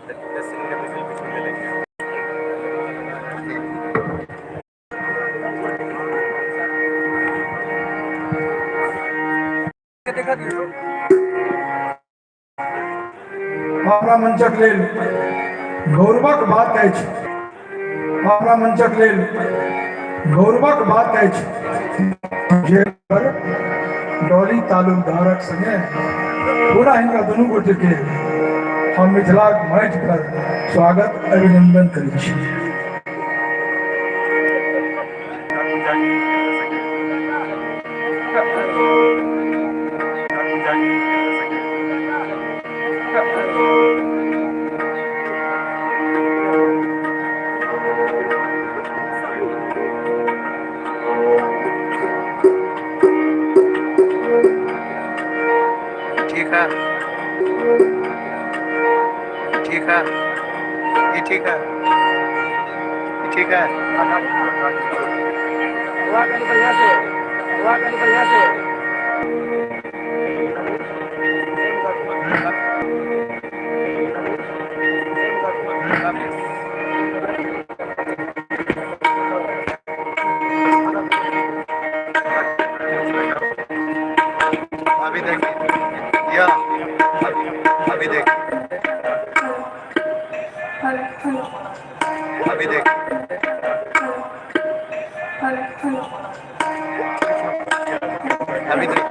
अपना मंचक लेल गौरवक बात अछि, अपना मंचक लेल गौरवक बात अछि जे डॉली तालुकदारक संगे पूरा हिनका दुनू गोटे के हम मिथिलाक मंच पर स्वागत अभिनंदन करै छी। ठीक है, ठीक है, ये ठीक है, ये ठीक है। अभी देखिए, या अभी देखिए, अभी देखिए, अभी देखिए।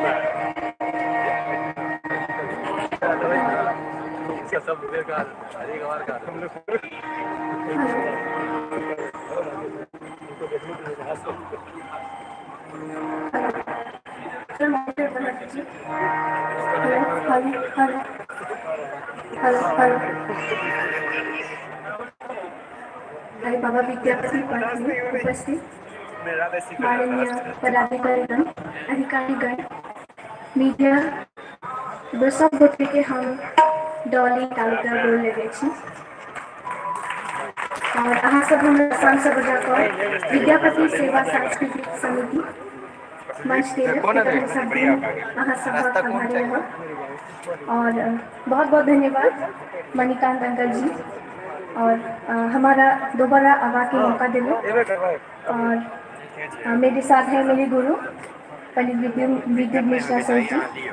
आई बाबा विद्यापति पार्क में उपस्थित माननीय पदाधिकारीगण, अधिकारीगण, मीडिया सब गोटे के हम डॉली तालुकदार बोल लगे छी। और अहाँ सब हमरा शान से बजा कऽ विद्यापति सेवा सांस्कृतिक समिति मंच देलक, एकर हम सब दिन अहाँ सबक आभारी रहब। और बहुत बहुत धन्यवाद मणिकांत अंकल जी और हमारा दोबारा आवा के मौका दिले। और मेरे साथ है मेरे गुरु पंडित विद्युत मिश्रा सर जी,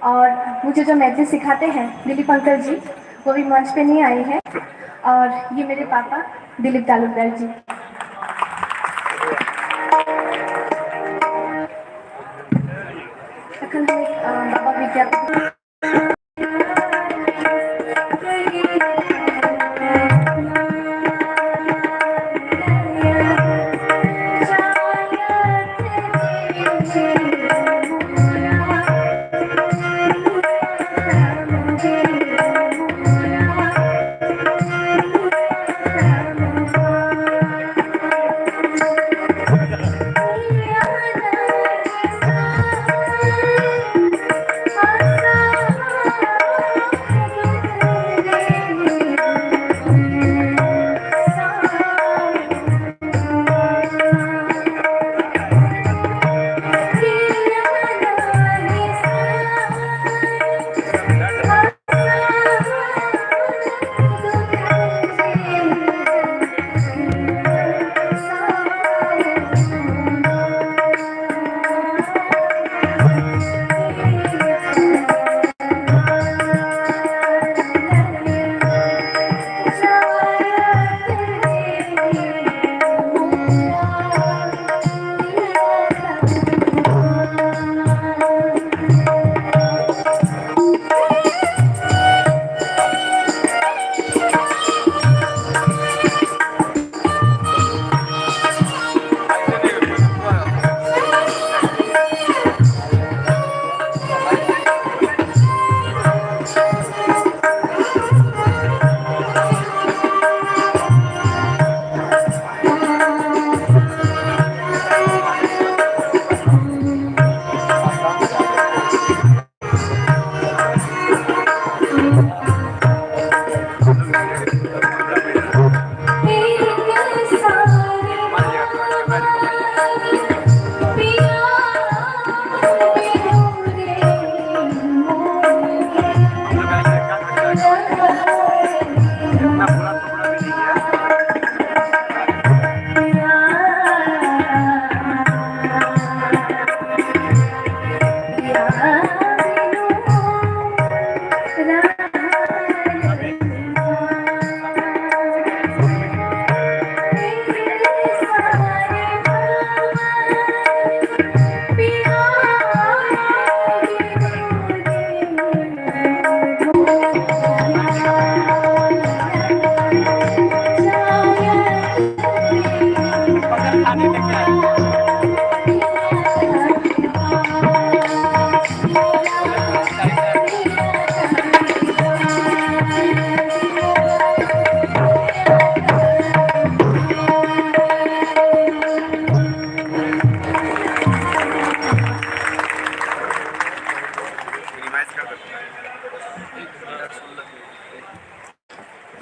और मुझे जो मैथिली सिखाते हैं दिलीप अंकल जी, वो भी मंच पे नहीं आए हैं। और ये मेरे पापा दिलीप तालुकदार जी। अखन हम एक बाबा विद्यापति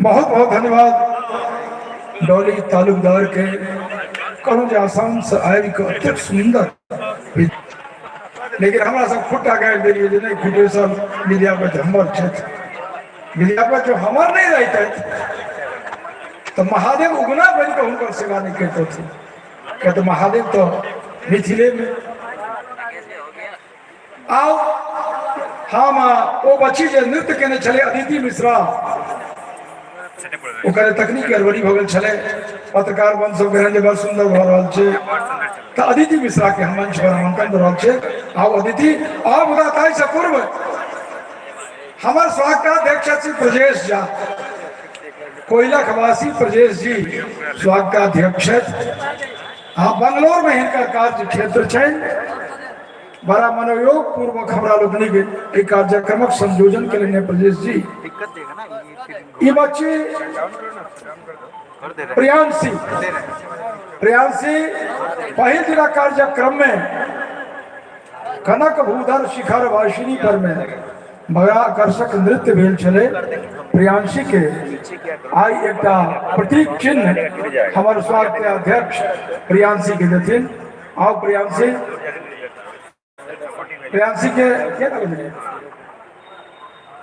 बहुत बहुत धन्यवाद डॉली तालुकदार के। कहलहुँ जे आसाम से आबि कऽ एतेक सुन्दर, लेकिन हमरा सब खुट्टा गाड़ि देलियै जे नहि खुटेश्वर विद्यापति हमर छथि। विद्यापति जो हमर नहि रहितथि तऽ महादेव उगना बनि कऽ हुनकर सेवा नहि करितथिन, किया तऽ महादेव तऽ मिथिलेमे। आउ हम ओ बच्ची जे नृत्य केने छलै अदिति मिश्रा, ओकर तकनीक गड़बड़ी भऽ गेल छलै। पत्रकार बन सब कहने जे बड़ सुन्दर भऽ रहल छै, तऽ अदिति मिश्रा के हम मंच पर आमंत्रण दऽ रहल छै। आउ अदिति, आउ। मुदा ताहिसँ पूर्व हमर स्वागताध्यक्ष श्री ब्रजेश झा, कोयलखवासी ब्रजेश जी स्वागताध्यक्ष छथि। आ बंगलोर में हिनकर कार्य क्षेत्र छनि। बड़ा मनोयोग पूर्वक हमरा लोकनिक एहि कार्यक्रमक संयोजन केलनि हैं ब्रजेश जी। ई बच्ची प्रियांशी, प्रियांशी पहिल दिना कार्यक्रम में कनक भूधर शिखर वासिनी पर में बड़ा आकर्षक नृत्य भेल छलै। प्रियांशी के आइ एकटा प्रतीक चिन्ह हमर स्वागत अध्यक्ष प्रियांशी के देथिन। आओ प्रियांशी, प्रियांशी के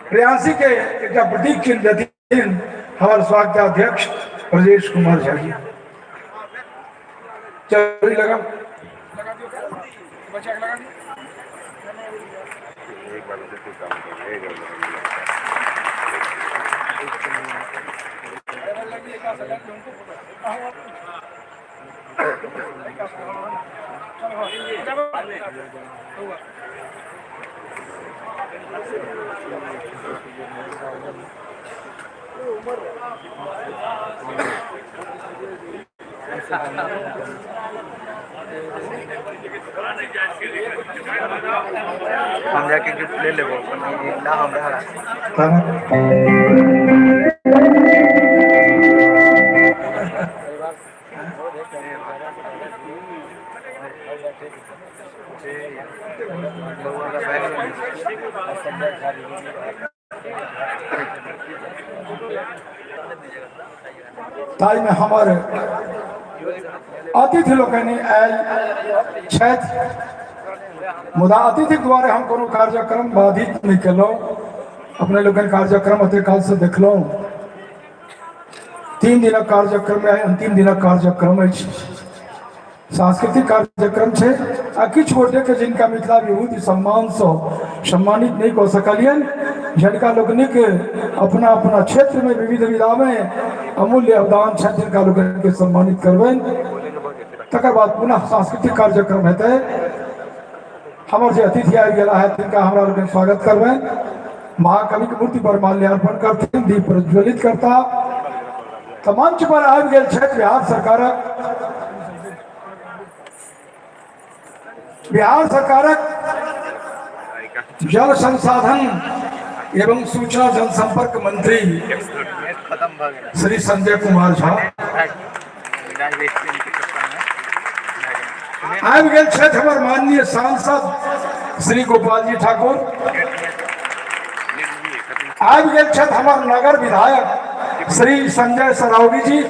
प्रियांशी के एकटा प्रतीक चिन्ह देथिन हमर स्वागत अध्यक्ष ब्रजेश कुमार झा जी। चलो लगा हम जाके गिफ्ट ले लेबो अपन ला हमरा। ताहिमे हमर अतिथि लोकनि आयल छथि, मुदा अतिथिक द्वारे हम कोनो कार्यक्रम बाधित नहि केलहुँ। अपने लोकनि कार्यक्रम एते कालसँ देखलहुँ। 3 दिनक कार्यक्रम आइ अंतिम दिनक कार्यक्रम अछि। सांस्कृतिक कार्यक्रम छै आ किछु गोटेके जिनका मिथिला विभूति सम्मानसँ सम्मानित नहि कऽ सकलियनि, जिनका लोकनिक अपना अपना क्षेत्रमे विविध विधामे अमूल्य अवदान छनि, तिनका लोकनिके सम्मानित करबनि। तकर बाद पुनः सांस्कृतिक कार्यक्रम हेतै। हमर जे अतिथि आबि गेला है तिनका हमरा लोकनि स्वागत करबनि। महाकविके मूर्ति पर माल्यार्पण करथिन, दीप प्रज्वलित करता। तऽ मंच पर आबि गेल छथि बिहार सरकारक जल संसाधन एवं सूचना जनसंपर्क मंत्री श्री संजय कुमार झा आबि गेल छथि। हमर माननीय सांसद श्री गोपाल जी ठाकुर आबि गेल छथि। हमर नगर विधायक श्री संजय सरावगी जी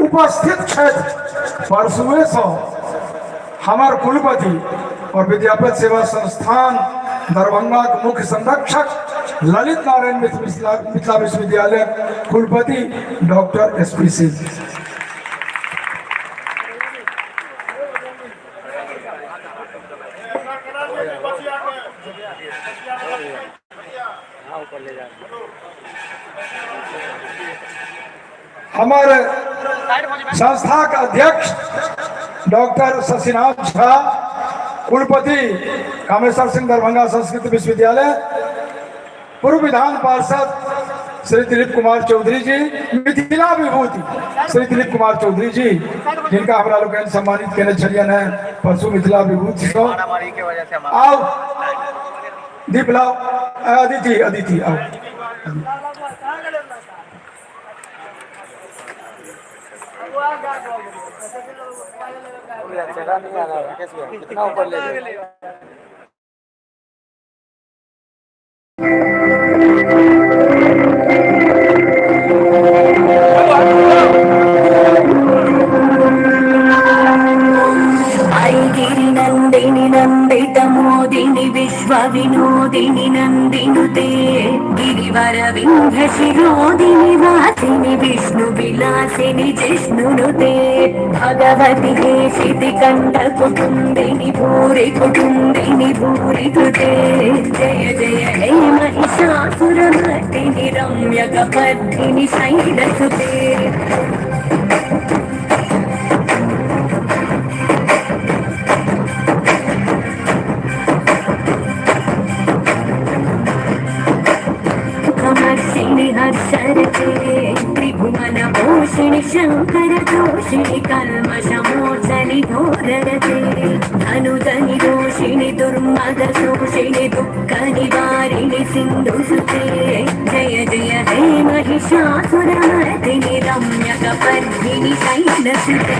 उपस्थित छथि। परसुए से हमर कुलपति और विद्यापति सेवा संस्थान दरभंगा के मुख्य संरक्षक ललित नारायण मिथिला विश्वविद्यालय कुलपति डॉक्टर एस पी सिंह। हमारे संस्था के अध्यक्ष डॉक्टर शशिनाथ झा, कुलपति कामेश्वर सिंह दरभंगा संस्कृत विश्वविद्यालय, पूर्व विधान पार्षद श्री दिलीप कुमार चौधरी जी, मिथिला विभूति श्री दिलीप कुमार चौधरी जी, जिनका हमरा लोकनि सम्मानित केने छलियनि हैं परसू मिथिला विभूति सँ। मारामारी के वजह से हम आओ दीप लाओ, अदिति अदिति आओ। चेहरा नहीं आ रहा है राकेश भैया, कितना ऊपर ले गए। गिरि नन्दिनि नन्दित मोदिनि विश्व विनोदिनि नन्दिनुते गिरिवर विन्ध्य शिरोदिनि वासिनि विष्णु विलासिनि जिष्णुनुते भगवति हेशिति कण्ठ कुटुम्बिनि भूरि कुटुम्बिनि भूरि कृते जय जय हे महिषासुरमर्दिनि रम्यकपर्दिनि शैलसुते। कमर्षिणि हर्षरते त्रिभुवन भूषिणि शङ्कर दोषिणि कल्मषमोचनि घोररते धनुजनि दोषिणि दुर्मद शोषिणि दुःख निवारिणि सिन्धुसुते जय जय हे महिषासुरमर्दिनि रम्यकपर्दिनि शैलसुते।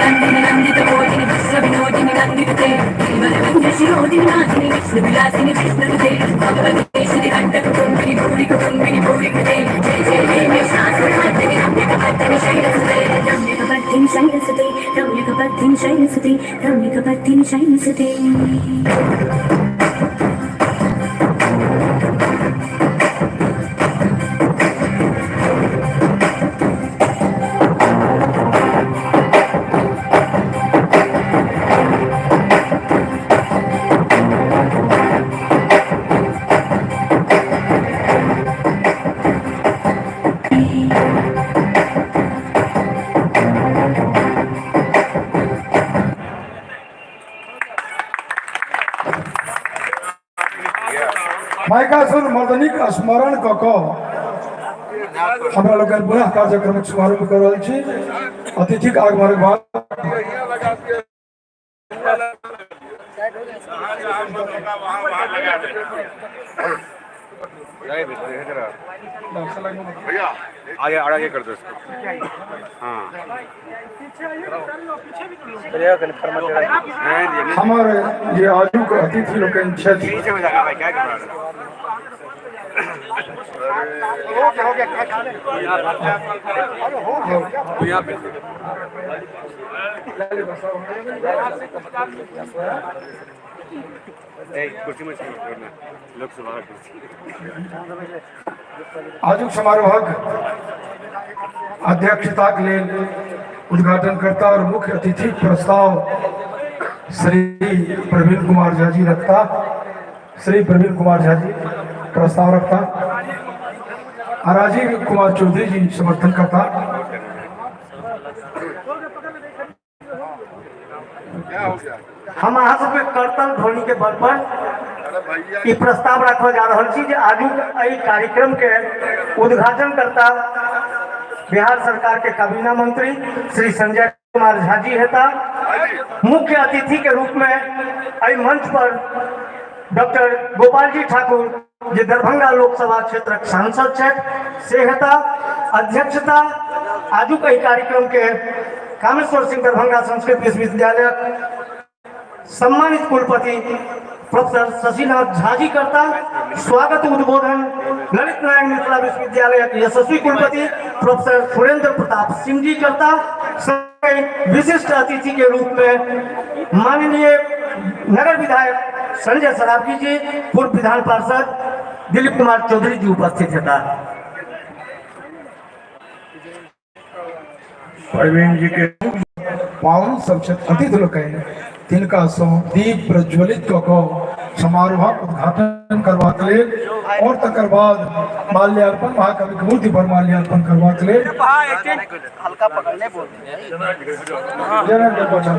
नन्दिनि नन्दित मोदिनि विश्व विनोदिनि नन्दिनुते गिरिवरविन्ध्य शिरोदिनि नाथिनि विष्णु विलासिनि विष्णुनुते भगवते श्रीकण्ठ कुटुम्बिनि भूरि कुटुम्बिनि भूरि कृते जय जय हे महिषासुरमर्दिनि रम्यकपर्दिनि शैलसुते रम्यकपर्दिनि शैलसुते रम्यकपर्दिनि शैलसुते रम्यकपर्दिनि शैलसुते। माइकासुर मर्दनीक स्मरण कऽ कऽ हमरा लोकनि पुनः कार्यक्रमक शुभारंभ कऽ रहल छी। अतिथिक आगमनक बाद भैया आगे आगे कर दो इसको। हाँ हमर जे आजुक अतिथि लोकनि छथि पीछे हो जाएगा भाई, क्या कर रहा है? यहाँ पे कुर्सी में चाहिए लोकसभा कुर्सी। आजुक समारोहक अध्यक्षताक लेल उद्घाटनकर्ता और मुख्य अतिथि प्रस्ताव श्री प्रवीण कुमार झा जी रखता। श्री प्रवीण कुमार झा जी प्रस्ताव रखता और राजीव कुमार चौधरी जी समर्थन करता। हम अहाँ सबके करतल ध्वनि के बल पर ई प्रस्ताव राखल जा रहल छी जे आजुक एहि कार्यक्रम के उद्घाटन करता बिहार सरकार के काबीना मंत्री श्री संजय कुमार झा जी हेता। मुख्य अतिथि के रूप में एहि मंच पर डॉक्टर गोपाल जी ठाकुर जे दरभंगा लोकसभा क्षेत्रक सांसद छथि से हेता। अध्यक्षता आजुक एहि कार्यक्रम के कामेश्वर सिंह दरभंगा संस्कृत विश्वविद्यालय सम्मानित कुलपति प्रोफेसर शशिनाथ झा जी करता। स्वागत उद्बोधन ललित नारायण मिथिला विश्वविद्यालय यशस्वी कुलपति प्रोफेसर सुरेंद्र प्रताप सिंह जी करता। विशिष्ट अतिथि के रूप में माननीय नगर विधायक संजय सरावगी जी, पूर्व विधान पार्षद दिलीप कुमार चौधरी जी उपस्थित हेता। प्रवीण जी के पाहुन सब छथि, अतिथि लोकनि, तिनका सँ दीप प्रज्वलित कऽ कऽ समारोहक उद्घाटन करबाक लेल और तकर बाद माल्यार्पण, महाकवि के मूर्ति पर माल्यार्पण करबाक लेल हल्का पकड़ने बोल। जनक बचल।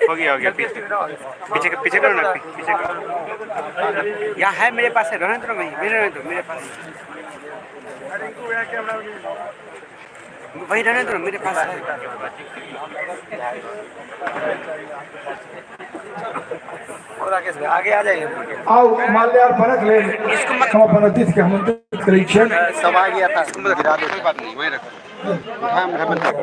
हो गया पीछे पीछे पीछे करो ना, पीछे करो। यहाँ है मेरे पास है, रहने दो वहीं, मेरे रहने दो, मेरे पास वही रहने दो, मेरे पास है। आगे आ जाइए। आउ माल्यार्पणक लेल हम अपन अतिथि के आमंत्रित करै छियनि। सब आ गया था, गिरा दो। कोई बात नहीं, वहीं रखो। उठा उठा मत करो।